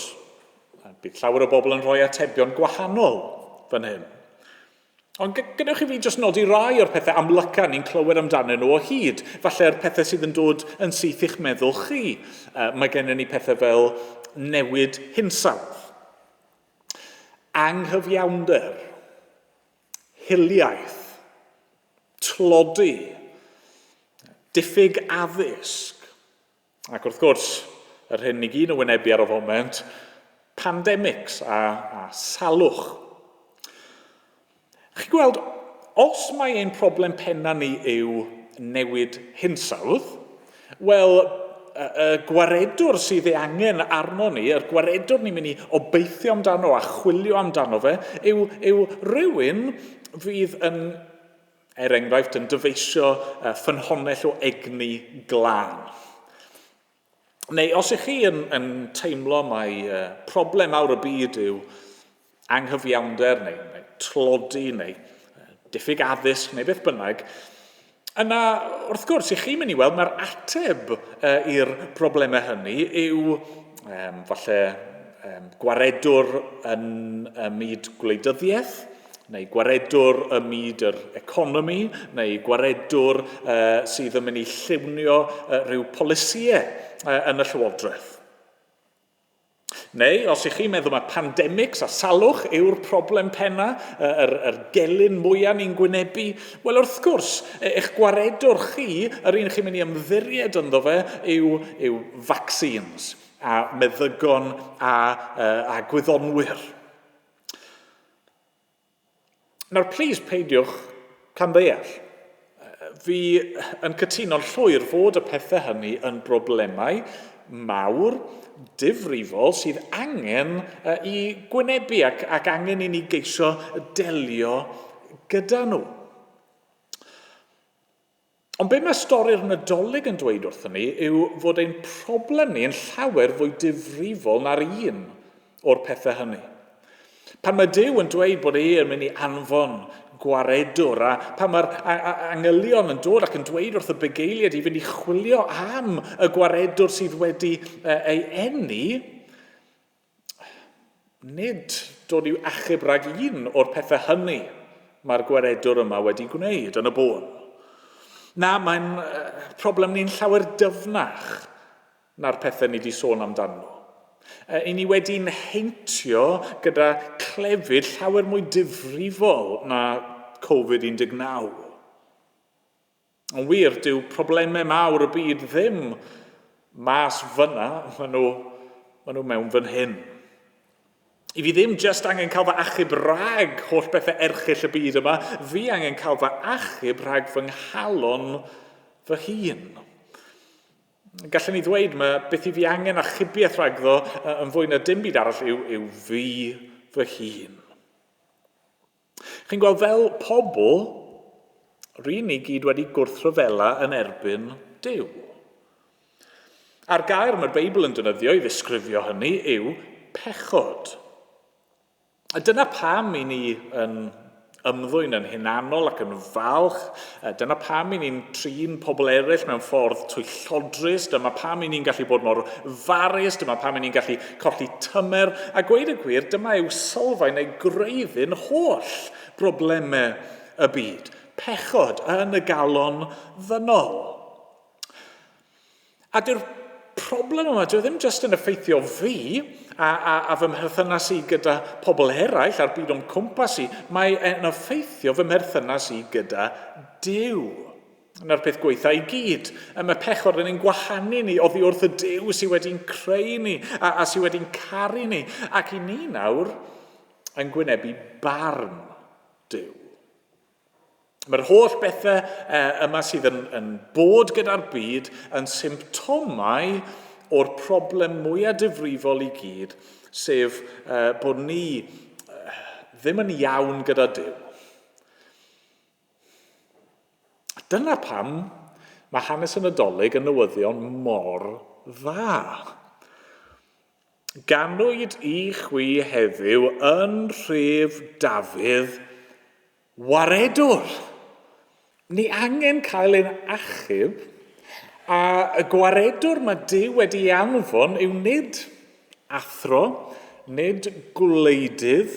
bydd llawer o bobl yn rhoi atebion gwahanol fan hyn. Ond gadewch i fi jyst nodi rai o'r pethau amlyca ni'n clywed amdanyn nhw o hyd. Falle'r pethau sydd yn dod yn syth i'ch meddwl chi. Mae gennym ni pethau fel newid hinsawdd, anghyfiawnder, hiliaeth, tlodi, diffyg addysg, Ac wrth gwrs, yr hyn ni gyd yn wynebu ar y foment, pandemics a, a salwch. Chi'n gweld, os mae ein problem penna ni yw newid hinsawdd, wel, y, y gwaredwr sydd ei angen arno ni, yr gwaredwr ni'n mynd i obeithio amdano a chwilio amdano fe, yw, yw rhywun fydd yn er enghraifft, yn dyfeisio ffynhonnell o egni glân. Neu os ych chi yn, yn teimlo mai problem mawr y byd yw anghyfiawnder neu, neu tlodi neu diffyg addysg neu beth bynnag, yna wrth gwrs i chi'n mynd i weld mae'r ateb i'r problemau hynny yw um, falle um, gwaredwr yn y myd gwleidyddiaeth, neu gwaredwr ym myd yr economi, neu gwaredwr uh, sydd yn mynd i lliwnio uh, rhyw polisïau uh, yn y llywodraeth. Neu, os ych chi'n meddwl mae pandemics a salwch yw'r problem penna, yr, yr gelyn mwyaf ni'n gwynebu, wel wrth gwrs, e, eich gwaredwr chi, yr un chi'n mynd i ymddiried ynddo fe, yw, yw vaccines a meddygon a, a gwyddonwyr. Nawr, plis peidiwch camddeall. Fi yn cytuno'n llwyr fod y pethau hynny yn broblemau mawr, difrifol, sydd angen i gwynebu ac, ac angen i ni geisio delio gyda nhw. Ond be mae stori'r Nadolig yn dweud wrthon ni yw fod ein problem ni yn llawer fwy difrifol na'r un o'r pethau hynny. Pan mae Duw yn dweud bod e yn mynd i anfon gwaredwr, a pan mae'r angylion yn dod ac yn dweud wrth y bugeiliaid i fynd i chwilio am y gwaredwr sydd wedi ei eni, Nid dod i'w achub rhag un o'r pethau hynny mae'r gwaredwr yma wedi gwneud yn y bôn. Na, mae'n problem ni'n llawer dyfnach na'r pethau ni wedi sôn amdano nhw. I ni wedi'n heintio gyda clefyd llawer mwy difrifol na Covid-19. Yn wir, dyw problemau mawr y byd ddim mas fyna, maen nhw, maen nhw mewn fan hyn. I fi ddim jyst angen cael fy achub rhag holl bethau erchyll y byd yma, fi angen cael fy achub rhag fy nghalon fy hun. Gallwn ni ddweud mae beth i fi angen achubiaeth rhagddo yn fwy na dim byd arall yw, yw fi fy hun. Chi'n gweld, fel pobl, ry'n ni gyd wedi gwrthryfela yn erbyn Duw. A'r gair mae'r Beibl yn defnyddio i ddisgrifio hynny yw pechod. A dyna pam i ni yn ymddwyn yn hunanol ac yn falch. Dyna pam i ni'n trin pobl eraill mewn ffordd twyllodrus. Dyma pam i ni'n gallu bod mor farus. Dyma pam i ni'n gallu colli tymer. A gweud y gwir, dyma yw sylfaen neu gwreiddyn holl broblemau y byd. Pechod yn y galon ddynol. A dyw'r problem yma, dyw e ddim jyst yn effeithio fi a, a, a fy mherthynas i gyda pobl eraill a'r byd o'm cwmpas i, mae e'n effeithio fy mherthynas i gyda Duw. Yna'r peth gweitha i gyd. Mae pechod yn ein gwahanu ni oddi wrth y Duw sydd wedi'n creu ni a, a sydd wedi'n caru ni. Ac i ni nawr yn gwynebu barn Duw. Mae'r holl bethau yma sydd yn, yn bod gyda'r byd yn symptomau o'r problem mwyaf difrifol i gyd, sef bod ni ddim yn iawn gyda Duw. A dyna pam mae hanes y Nadolig yn newyddion mor dda. Ganwyd i chwi heddiw yn nhref Dafydd waredwr. Ni angen cael ein achub, a y gwaredwr mae Duw wedi ei anfon yw nid athro, nid gwleidydd,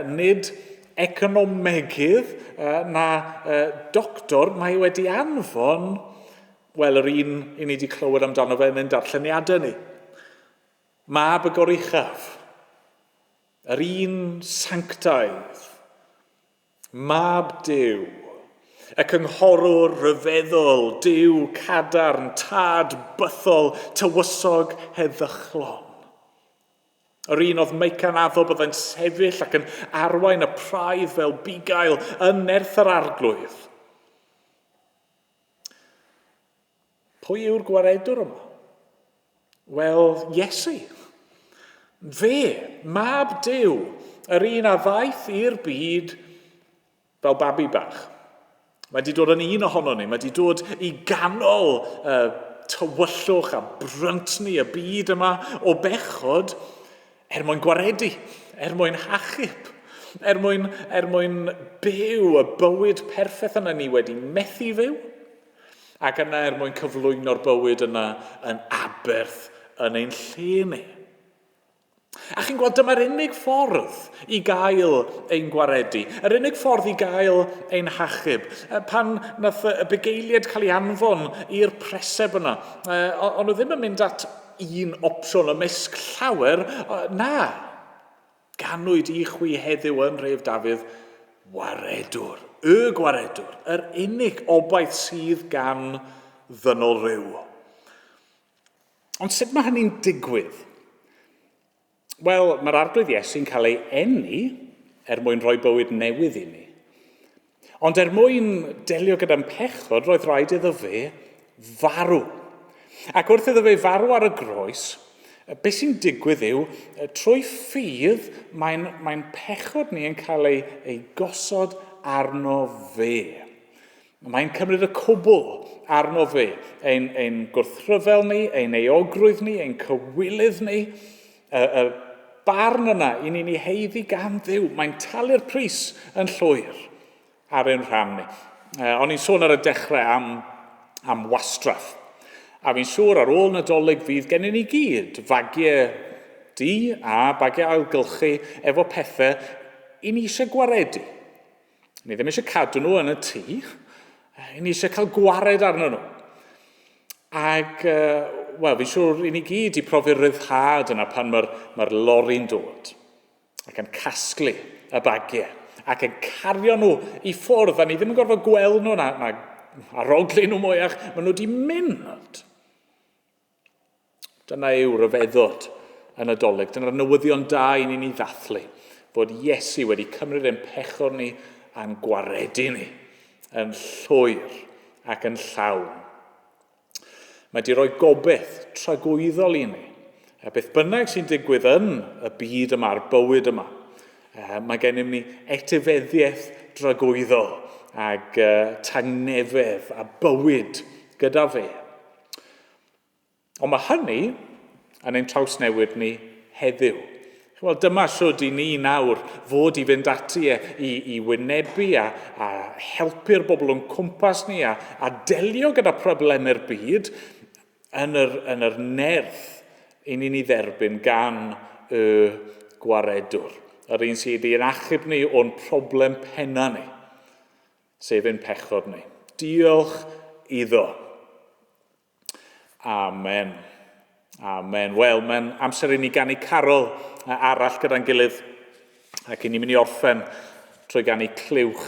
nid economegydd na doctor, mae wedi anfon, wel, yr un i ni wedi clywed amdano fe yn ein darlleniadau ni. Mab y Goruchaf, yr un sanctaidd, Mab Duw, y cynghorwr rhyfeddol, Duw cadarn, tad bythol, tywysog heddychlon. Yr un oedd Meica'n addo byddai'n sefyll ac yn arwain y praidd fel bugail yn nerth yr arglwydd. Pwy yw'r gwaredwr yma? Wel, Iesu. Fe, mab Duw, yr un a ddaeth i'r byd fel babi bach. Mae wedi dod yn un ohono ni, mae wedi dod i ganol y tywyllwch a bryntni y byd yma o bechod er mwyn gwaredu, er mwyn hachub, er mwyn, er mwyn byw y bywyd perffaith yna ni wedi methu fyw. Ac yna er mwyn cyflwyno'r bywyd yna yn aberth yn ein lle ni. A chi'n gweld, dyma'r unig ffordd i gael ein gwaredu, yr unig ffordd i gael ein hachub. Pan nath y bugeiliaid cael ei anfon i'r preseb yna, o'n nhw ddim yn mynd at un opsiwn ymysg llawer, na. Ganwyd i chwi heddiw yn nhref Dafydd waredwr, y gwaredwr, yr unig obaith sydd gan ddynol ryw. Ond sut mae hynny'n digwydd? Wel, mae'r Arglwydd Iesu'n cael ei eni er mwyn rhoi bywyd newydd i ni. Ond er mwyn delio gyda'n pechod, roedd rhaid iddo fe farw. Ac wrth iddo fe farw ar y groes, beth sy'n digwydd yw, trwy ffydd, mae'n mae pechod ni yn cael ei, ei gosod arno fe. Mae'n cymryd y cwbl arno fe, ein, ein gwrthryfel ni, ein euogrwydd ni, ein cywilydd ni, y, y barn yna i ni'n ei heiddi gan Dduw. Mae'n talu'r pris yn llwyr ar ein rhan ni. O'n i'n sôn ar y dechrau am, am wastraff. A fi'n siŵr ar ôl Nadolig fydd gennym ni gyd fagiau du a bagiau ailgylchu efo pethau i ni eisiau gwaredu. Ni ddim eisiau cadw nhw yn y tŷ. Ni eisiau cael gwared arno nhw. Ac, wel, fi'n siŵr i ni gyd i profi'r ryddhad yna pan mae'r mae lori'n dod ac yn casglu y bagiau ac yn cario nhw i ffwrdd a ni ddim yn gorfod gweld nhw na, na aroglu nhw mwyach, maen nhw wedi mynd. Dyna yw rhyfeddod y Nadolig. Dyna'r newyddion da i ni'n ei ddathlu, fod Iesu wedi cymryd ein pechod ni a'n gwaredu ni yn llwyr ac yn llawn. Mae wedi rhoi gobeith tragwyddol i ni. A beth bynnag sy'n digwydd yn y byd yma, a'r bywyd yma, mae gennym ni etifeddiaeth dragwyddol ag tangnefedd a bywyd gyda fe. Ond mae hynny yn ein trawsnewid ni heddiw. Wel, dyma siwd i ni nawr fod i fynd ati e, i, i wynebu a, a helpu'r bobl o'n cwmpas ni a, a delio gyda problemau'r byd yn yr, yn yr nerth i ni'n ei dderbyn gan y gwaredwr. Yr un sydd wedi'n achub ni o'n problem penna ni, sef ein pechod ni. Diolch iddo. Amen. Amen. Wel, mae'n amser i ni ganu carol arall gyda'n gilydd ac i ni'n mynd i orffen trwy ganu Clywch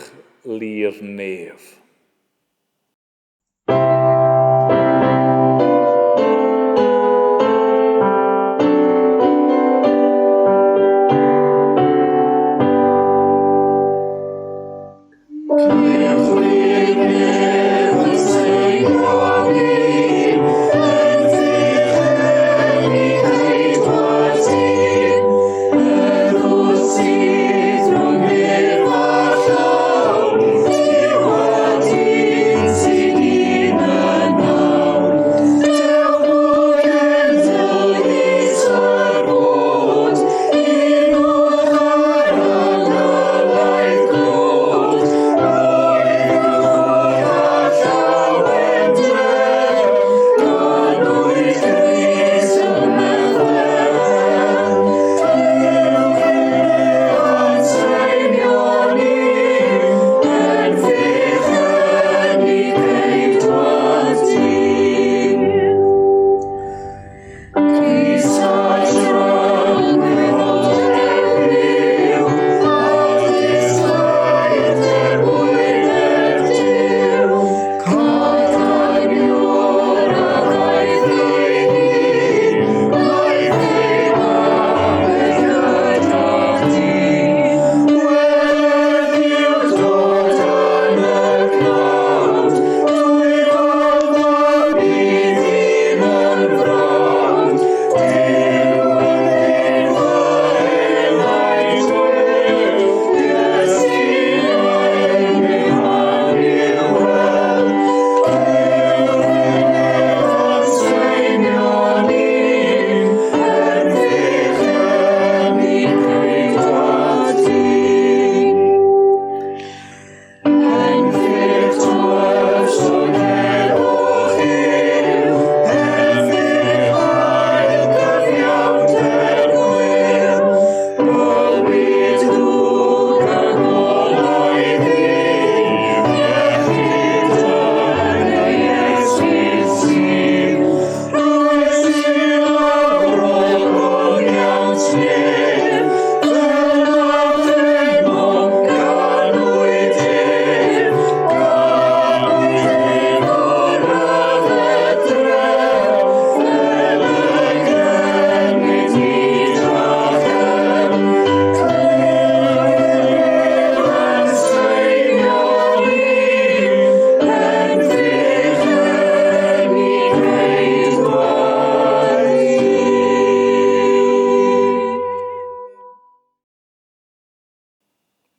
Lu'r Nef.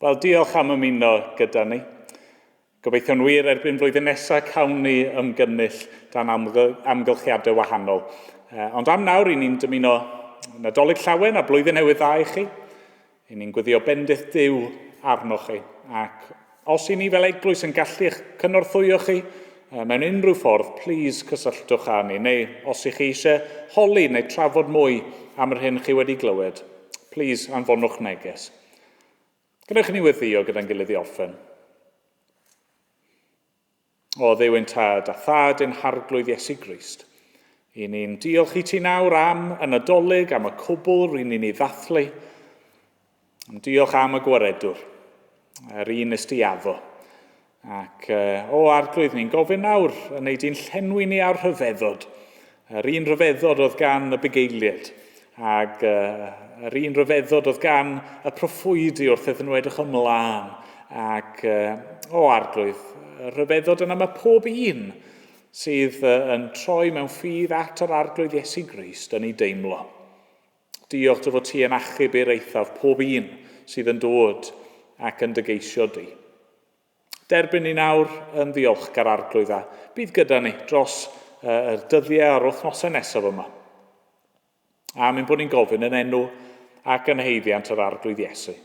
Wel, diolch am ymuno gyda ni. Gobeithio'n wir erbyn flwyddyn nesaf cawn ni ymgynnull dan amgylchiadau wahanol. Ond am nawr, i ni'n dymuno Nadolig llawen a blwyddyn newydd dda i chi. I ni'n gweddio bendith Duw arnoch chi. Ac os i ni fel eglwys yn gallu eich cynorthwyo chi mewn unrhyw ffordd, please cysylltwch â ni. Neu os i chi eisiau holi neu trafod mwy am yr hyn chi wedi glywed, please anfonwch neges. Gwnewch i ni weddïo gyda'n gilydd i orffen. O Dduw ein Tad a Thad ein Harglwydd Iesu Grist, i ni'n diolch i ti nawr am y Nadolig, am y cwbl ry'n ni'n ei ddathlu. Yn diolch am y gwaredwr, yr un nes di addo. Ac, o Arglwydd, ni'n gofyn nawr yn ei di'n llenwi ni â'r rhyfeddod. Yr un rhyfeddod oedd gan y bugeiliaid, ac yr un rhyfeddod oedd gan y proffwydi wrth iddyn nhw edrych ymlaen. Ac, o Arglwydd, y rhyfeddod yna mae pob un sydd yn troi mewn ffydd at yr Arglwydd Iesu Grist yn ei deimlo. Diolch dy fod ti yn achub i'r eithaf pob un sydd yn dod ac yn dy geisio di. Derbyn ni nawr yn ddiolchgar Arglwydd a bydd gyda ni dros y dyddiau a'r wythnosau nesaf yma. Am ein bod ni'n gofyn yn enw ac yn haeddiant yr Arglwydd Iesu.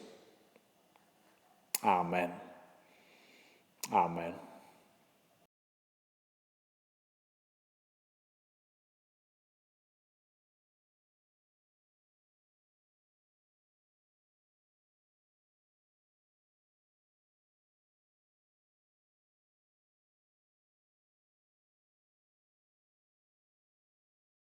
Amen. Amen.